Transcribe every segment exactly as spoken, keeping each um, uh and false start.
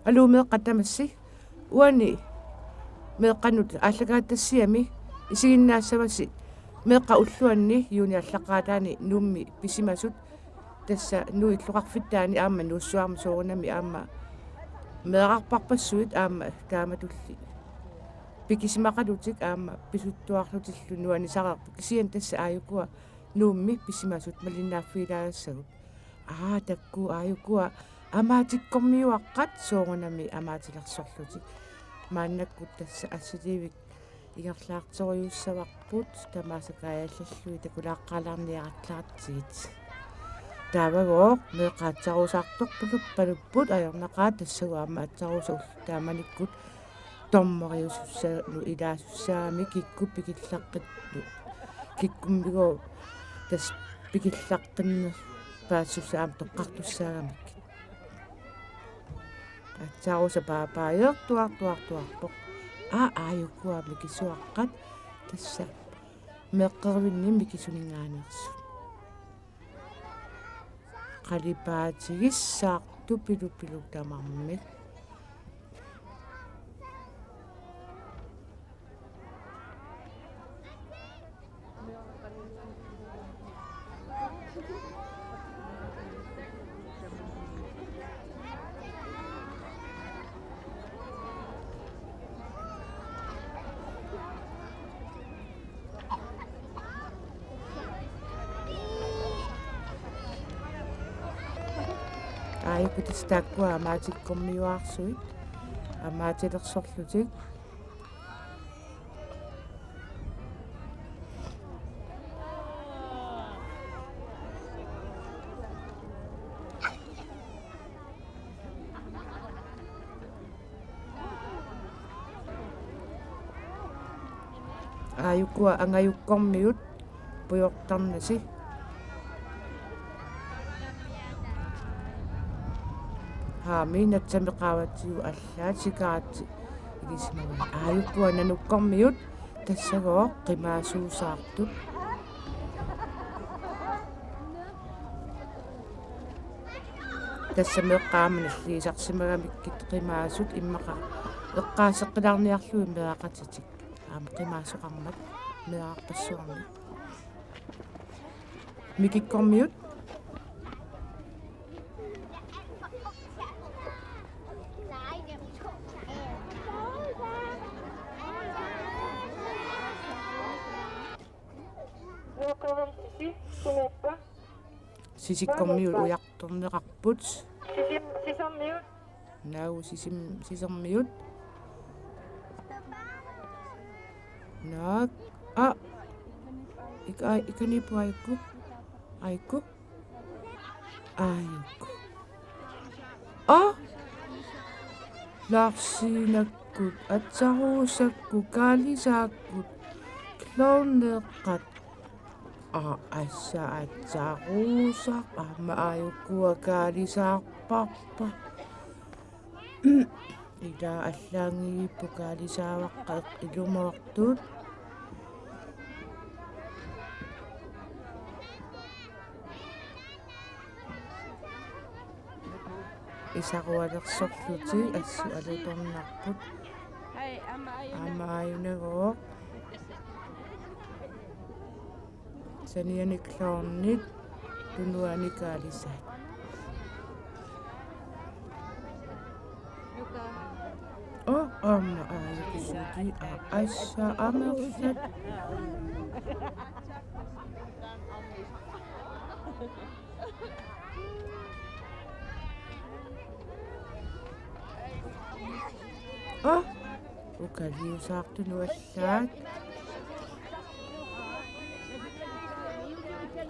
Aluu, meeqqat tamassi. Uani meeqqanut aallakaatitassiami isiginnaassavasi meeqqat ulluanni juunip aallaqqaataani Nuummi pisimasut, tassa Nuup illoqarfittaani aamma Nuussuarmi soorunami aamma meerarpassuit aamma taamatulli pikisimaqalutik aamma pisuttuarlutillu nuannisareerput, kisianni tassa aajukua Nuummi pisimasut malinnaaffigilaassagut. Aa, takuuk, aajukua amaatsikkormiuaqqat soorunami amaatilersorlutik. Maannakkut tassa assiliivik ingerlaartorujussuussavarput, tamaasa kaajallallugit takulaaqqaalaarniarallaratsigit. Taavagooq meeqqat aatsaruusaartorpaluppalupput, ajornaqaaq, tassagooq aamma aatsaruusuullu taamanikkut dommeriusussaanut ilaasussaagami kikkut pikillaqqinneq. Kikkummigooq tassa pikillaqqinneq paasissusaa aamma toqqartussaagamikkit. Aatsaruusa paapaajeertuartuartuarpoq. Aa, aajukua mikisuaqqat, tassa meeqqerivinni mikisuningaanneersut. Qalipaatigissaaq tupilupiluk tamarmik. Aajuku tassa taakkua amaatsikkormiuaarsuit, amaatilersorlutik. Aajukua angajukkormiut pujortarnasi. Haami, natsamik qaavatigut allaat sikaatsi igisimavai. Aajukua nanukkormiut, tassagooq qimaasuusaartut. Tassa meeqqat aamma nalligisarsimagamikkit qimaasut, immaqa eqqaaseqqilaarniarlugit meeraqatitik. Aamma qimaasoqarmat meerarpassuarnik. Mikikkormiut. Sisikkormiut ujartorneqarput. Sisim-, sisermiut. Naagu sisim-, sisermiut. Naak. Aa. Ika-, aa, ikaniippoq aajukua. Aajukua. Aajukua. Aa. Laarsiinakkut, aatsaruusakkut, kaalisaakkut, klovneeqqat. Aa, assa aatsaruusaq, aamma aajukua kaalisaarparput. Ila allaanngivippoq kaalisaavaqqat ilumoortut. Isarualersorlutik assut alutornarput. Aamma aajunagooq. Saniani klovnit, tunuani kaalisaat. Aa, aamma aajukua suti, aa, assa amerlat. Aa, ukaliusaartunut allaat.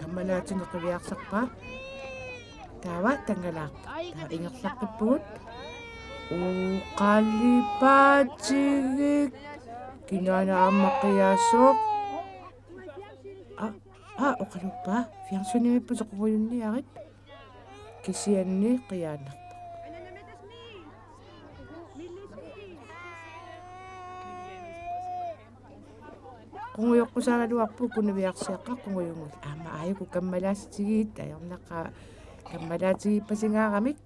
Aamma naatsuneq qiviarsarpaa. Taava tangalaaq. Taava ingerlaqqippugut. Oqalipaatigik. Kinaana aamma qiaasoq? Aa, aa, oqaluppaa. Fjernsynivipput soqorujunniarit. Kisianni qiaannarpoq. Qungujoqqusaagaluarpoq, ukunaviarsiaqqat qungujunngillat. Aamma aajuku kammalaatigiit, ajornaqaaq kammalaatigiippasinnaaramik.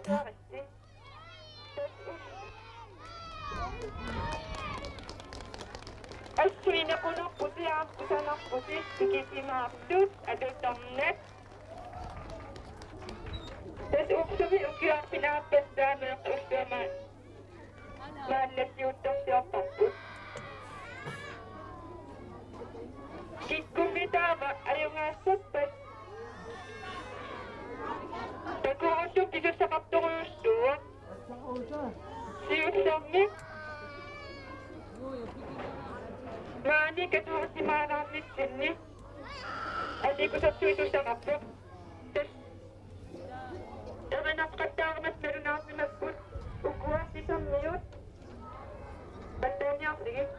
Ta. Assuinequnerputi aamma kusanarputi tikisimaartut atusarnat. Tassa uksumi ukiorpinaappat taameeqqussuama maannassiuttorsiortarput. Kikkummi taava ajugaassappat? Takuussup pisussaqartorujussuuvoq. Siullermik maani katuusimaalaarnitsinni aliikkusersuisussaqarpoq. Tassa tamanna qattaarmat nalunaarsimapput ukua sisammiut. Pattaaniarsigit.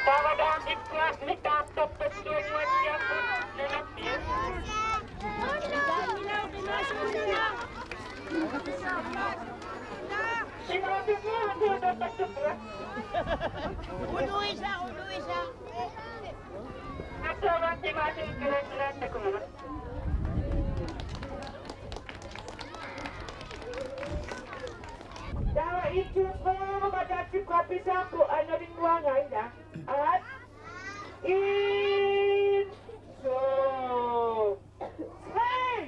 Taava taanna ikkua mitaartorpassuit nuanniarput nunarpiaq. Taava itsuup qeeruma taatsikku apisaarput annalinguangaina. Aat. Itsuup. Hej!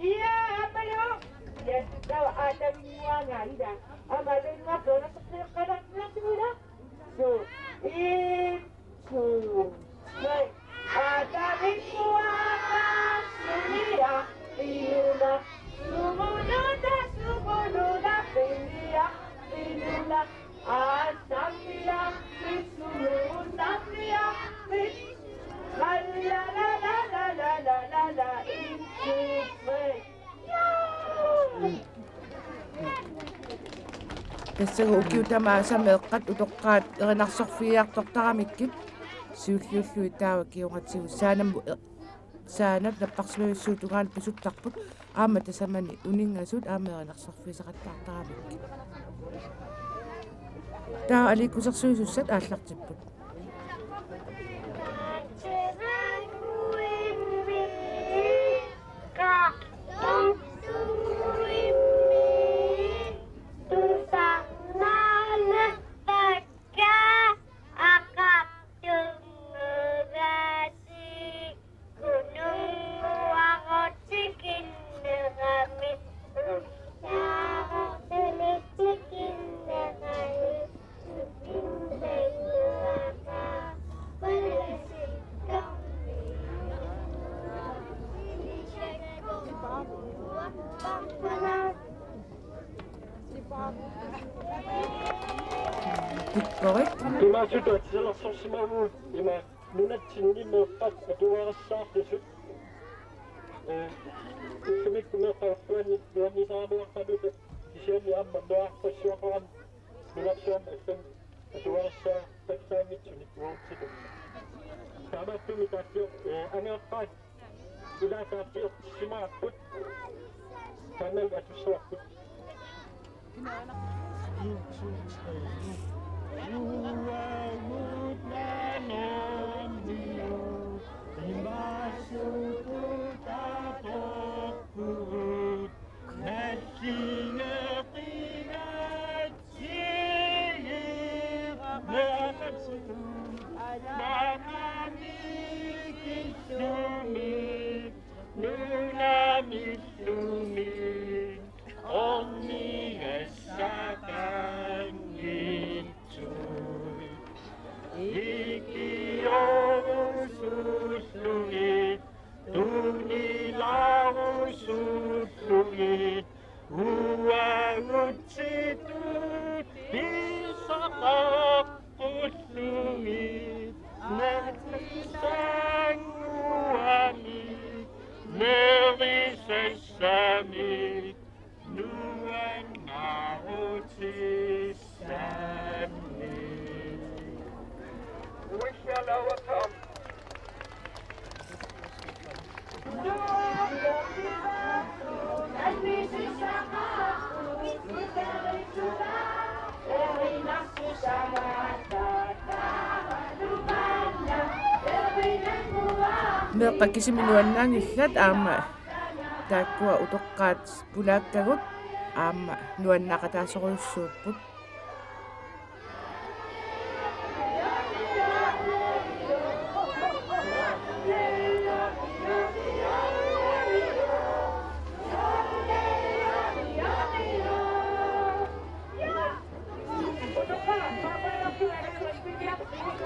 Ia, aammalu. Yes, taava aatavinnguangaina. Aamma aatavinnguarput una soqqiuqqalaarniartigu ila. So, in, two, three. Aatavinnguangaassunia, inuna, sumuluta, sumuluta, pinia, inuna. Tassa ukiut tamaasa meeqqat utoqqaat erinarsorfigiartortaramikkit, siulliullugit taava kingornatigut Saanamut e-, Saanap napparsimavissuup tungaanut pisuttarput, aamma tasamani uninngasut aamma erinarsorfigisaqattaartaramikkit. Taava aliikkusersuisussat aallartipput. Tikkorik. Imaasutut atisalersorsimavugut ima nunatsinni meeqqat atugarissaartut. Ee, ullumikkut meeqqat ulluanni nuannisaraluartaluta kisianni aamma nuarpassuaqarami nunarsuarmi allamik atugarissaarpallaanngitsunik uagutsitut. Taamaattumik taakku, ee, angajoqqaat ilaa taakku tussimaapput. Taanna atussavarput. Situt pisaqaqqullugit nassisannguamik nerisassamik nuannaarutissannit. We shall overcome. Meeqqat kisimik nuannaanngillat aamma taakkua utoqqaat pulaakkagut aamma nuannaaqataasorujussuupput.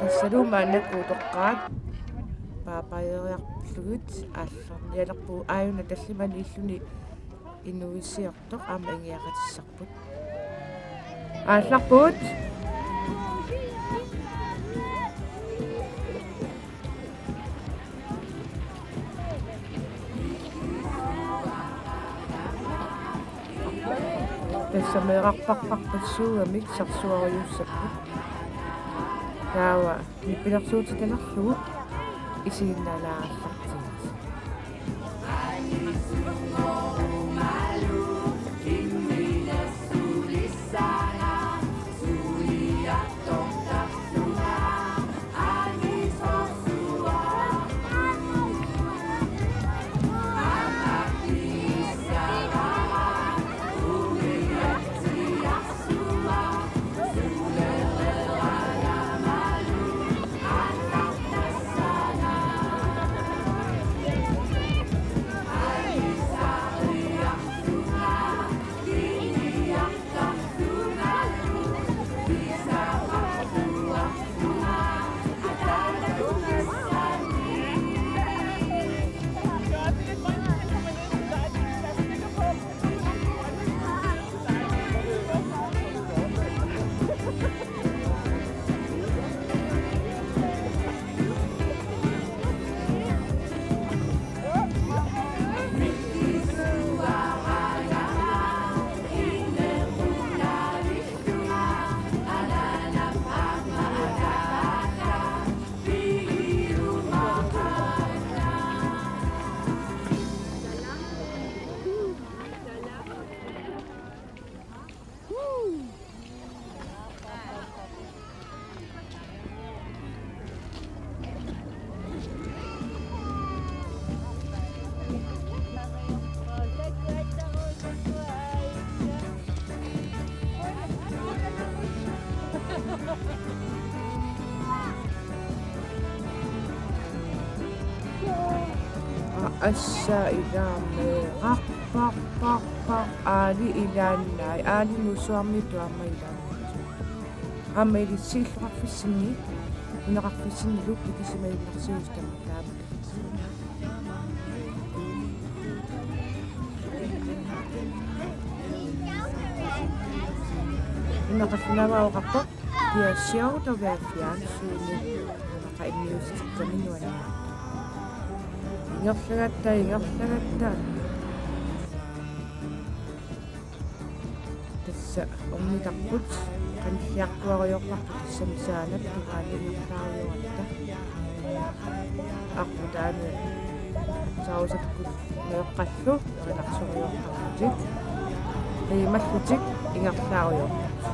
Tassalu maannakkut utoqqaat paapajeriarlugit aallarnialerpugut, aajuna tallimaniilluni inuuissiortoq aamma ingiaqatissarput. Aallarput. Tassa meerarpassuugamik sarsuarujussuupput. Taava nippilersuutitalerlugu isiginnaalaarallartigit. Assa ilaammi qarparparpar aali ilaannai aali musuarmi tuama ilaanni. Aamma ilissi illoqarfissinni, nunaqarfissinnilu pikisimaginnarsiuusi tamarmik. Una qallunaavara oqarpoq: Det er sjovt at være i fjernsynet. Nunaqaqqat immiussutikkami nuannaartut. Ingerlagatta, ingerlagatta. Tassa ornitarput, qanilliartuarujoorparput tassami saanap tungaanut ingerlaarujoratta. Aqqutaani sausakkut meeqqallu erinarsorujoortarlutik, qiimallutik ingerlaarujoortarput.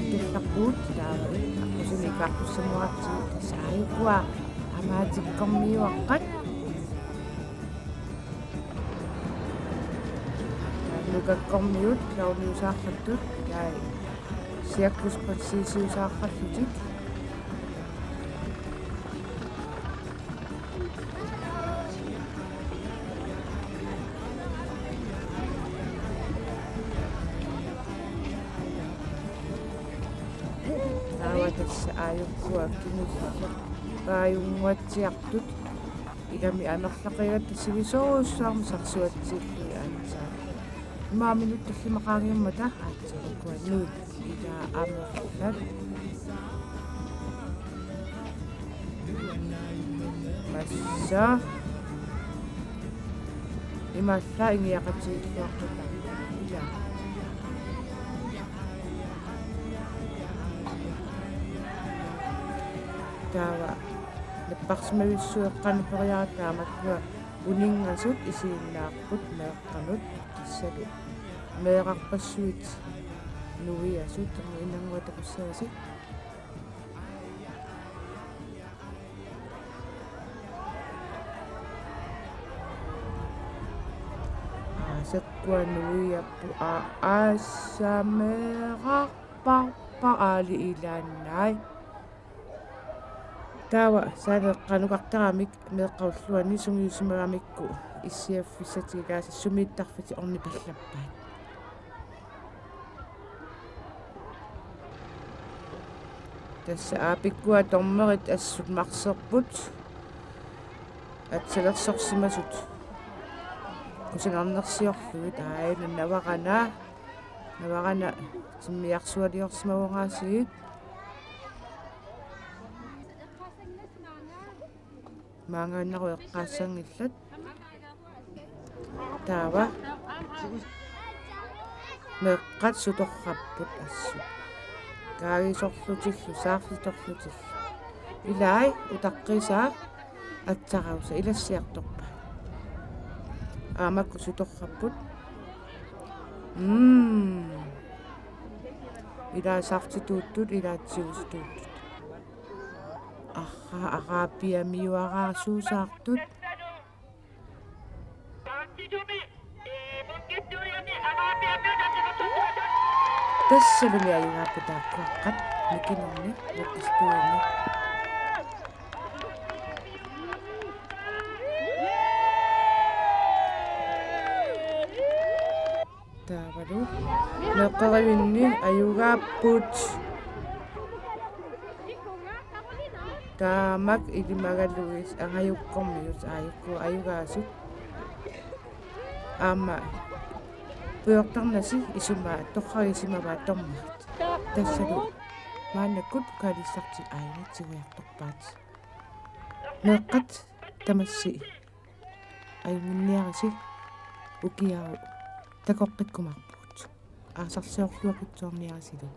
Ikillarpugut taava aqqusineq ikaartussanngorartigu tassa aajukua amaatsikkormiuaqqat. Nukakkormiut, clowniusaarlutik, tai cirkusprinsissiusaarlutik. Tassa aajukkua kingulliit paajunnguatsiartut. Ilami amerlaqigatta sivisoorujussuarmik sarsuatsiillugit aatsaat. Immaqa minutsit tallimat qaangiummata aatsaat ukua nuit ilaa amerlat. Massa. Imaallaat ingiaqatigiilluarpata. Ilaa. Taava napparsimavissueqqaniperiaat taamatut uninngasut isiginnaarput meeqqanut tassalu meerarpassuit nuiasut. Inannguaq takussavasi. Aa, sakkua nuiapput, aa, aassameerarparpa aali ilaannai. Taava saaneqqanukartaramik meeqqat ulluanni sungiusimagamikku issiaffissatik ilaasa sumiittarfitik ornipallappaat. Tassa aapikkua dommerit assut marserput. Atsalersorsimasut kusanarnersiorlugit aajuna navarana. Navarana timmiarsualiorsimavoq aasiit. Maangaannarup eqqaassanngillat. Taava meeqqat sutorrapput assut. Kaagisorlutillu, saarfitorlutillu. Ilai utaqqisaa atsarausa ilassiartorpaat. Aamma makku sutorrapput. Mm. Ilaa saftituuttut, ilaa juicetuuttut. Arraa, arabiamiuaraasuusaartut. Tassalumi ajugaapput taakkuaqqat mikinerni, mikisutuini. Taavalu meeqqerivinni ajugaapput. Taamak ilimagaluit angajukkormiut aajuku ajugaasut. Aamma pujortarnasi isumaat torragisimavaat dommerit. Tassalu maannakkut pokaalissartik aajuna tigujartorpaat. Meeqqat tamassi ajunnginniarisi ukiaru takoqqikkumaarpugut. Aasarsiorluakitsoorniarisilu.